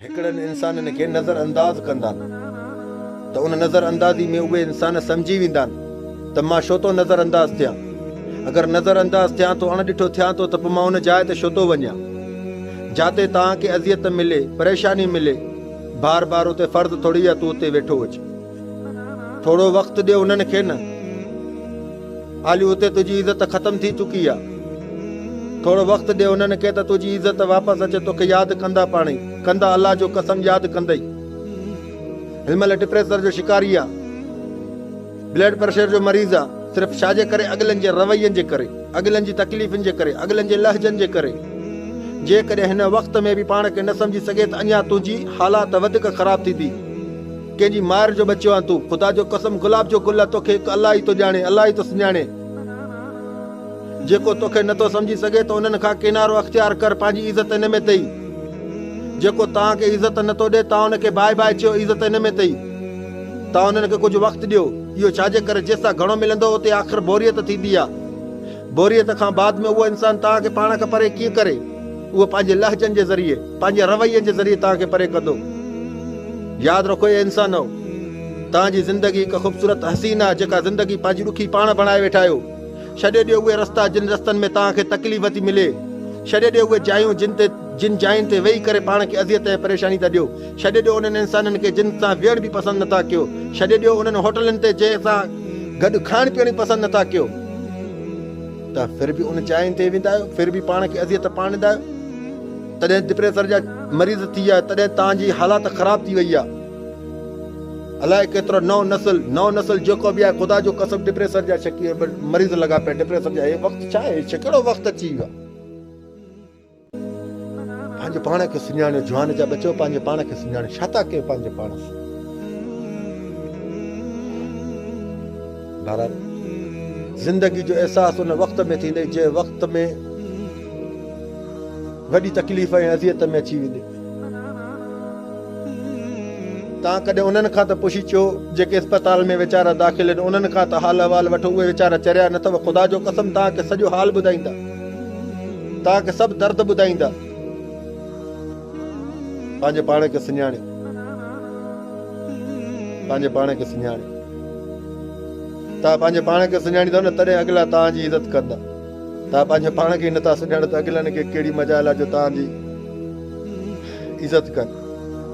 هڪڙن انسانن کي نظر انداز ڪندا ته ان نظر اندازي ۾ اهي انسان سمجهي ويندا ته مان ڇو ٿو نظر انداز ٿيان؟ اگر نظر انداز ٿيان ٿو، اڻ ڏٺو ٿيان ٿو ته پوء مان ان جاء تي ڇو ٿو وڃان جاتي توهان کي اذيت ملي، پريشاني ملي، بار بار اتي فرض ٿوري آ تون اتي ويٺو هج. ٿورو وقت ڏي انهن کي نه. عالي اتي تنهنجي عزت ختم ٿي چڪي آ. ٿورو وقت ڏي انهن کي ته تنهنجي عزت واپس اچي توکي ياد ڪندا پاڻهي ڪندا الله جو قسم ياد ڪندئي. هن مهل ڊپريسر جو شڪاري آ. بلڊ پريشر جو مريض آ. صرف ڇا جي ڪري اڳلن جي روين جي ڪري، اڳلن جي تڪليفن جي ڪري، اڳلن جي لهجن جي ڪري. جيڪڏهن هن وقت ۾ به پاڻ کي نه سمجهي سگهي ته اڃا تنهنجي حالات وڌيڪ خراب ٿيندي. ڪنهن جي مائر جو ٻچو آن تون، خدا جو قسم گلاب جو گل آ توکي هڪ الله ئي ٿو ڄاڻي، الله ئي ٿو سڃاڻي. جيڪو توکي نٿو سمجهي سگهي ته انهن کان ڪنارو اختيار ڪر، پنهنجي عزت ان ۾ اٿئي. جيڪو توهان کي عزت نٿو ڏي توهان ان کي باء باء چيو، عزت ان ۾ اٿئي. توهان انهن کي ڪجهه وقت ڏيو. اهو ڇا جي ڪري جنهن سان گهڻو ملندو اتي آخر بوريت ٿيندي آ. بوريت کان بعد ۾ اهو انسان توهان کي پاڻ کان پري ڪيئن ڪري؟ اهو پنهنجي لهجن جي ذريعي، پنهنجي روين جي ذريعي توهان کي پري ڪندو. ياد رکو اي انسانؤ! توهان جي زندگي هڪ خوبصورت حسين آهي، جيڪا زندگي پنهنجي ڏکي پاڻ بڻائي ويٺا آهيو. ڇڏي ڏيو اهي رستا جن رستن ۾ توهان کي تڪليف ٿي ملي. ڇڏي ڏيو اهي جايون جن تي جن جاين تي ويهي ڪري پاڻ کي اذيت ۽ پريشاني ٿا ڏيو. ڇڏي ڏيو انهن انسانن کي جن سان ويهڻ به پسند نٿا ڪيو. ڇڏي ڏيو انهن هوٽلن تي جنهن سان گڏ کائڻ پيئڻ به پسند نٿا ڪيو. توهان ڦر به ان جاين تي ويندا آهيو، ڦر به پاڻ کي اذيت پاڻ ڏيندا آهيو. تڏهن ڊپريسر جا مريض ٿي ويا آهيو، تڏهن توهان جي حالات خراب ٿي وئي آهي. الائي ڪيترو نئون نسل، نئون نسل جيڪو به آهي خدا جو قسم ڊپريسر جا شڪي مريض لڳا پيا آهن، ڊپريسر جا. هي وقت ڇا آهي، ڪهڙو وقت اچي ويو آهي. پنهنجو پاڻ کي سڃاڻيو جوان جا ٻچو پنهنجي پاڻ کي سڃاڻيو ڇا ٿا ڪيو پنهنجي پاڻ سان بهرحال زندگي جو احساس ان وقت ۾ ٿيندي جنهن وقت ۾ وڏي تڪليف ۽ اذيت ۾ اچي ويندي توهان ڪڏهن انهن کان ته پڇي چو جيڪي اسپتال ۾ ويچارا داخل آهن انهن کان ته حال احوال وٺو اهي ويچارا چريا نه اٿو خدا جو قسم توهان کي سڄو حال ٻڌائيندا توهان کي سڀ درد ٻڌائيندا. پنهنجي پاڻ کي سڃاڻيو. پنهنجي پاڻ کي سڃاڻيو. توهان پنهنجي پاڻ کي سڃاڻيندؤ نه تڏهن اڳلا توهان جي عزت ڪندا. توهان پنهنجي پاڻ کي ئي نٿا سڃاڻو ته اڳلن کي ڪهڙي مجال آهي جو توهان جي عزت ڪن.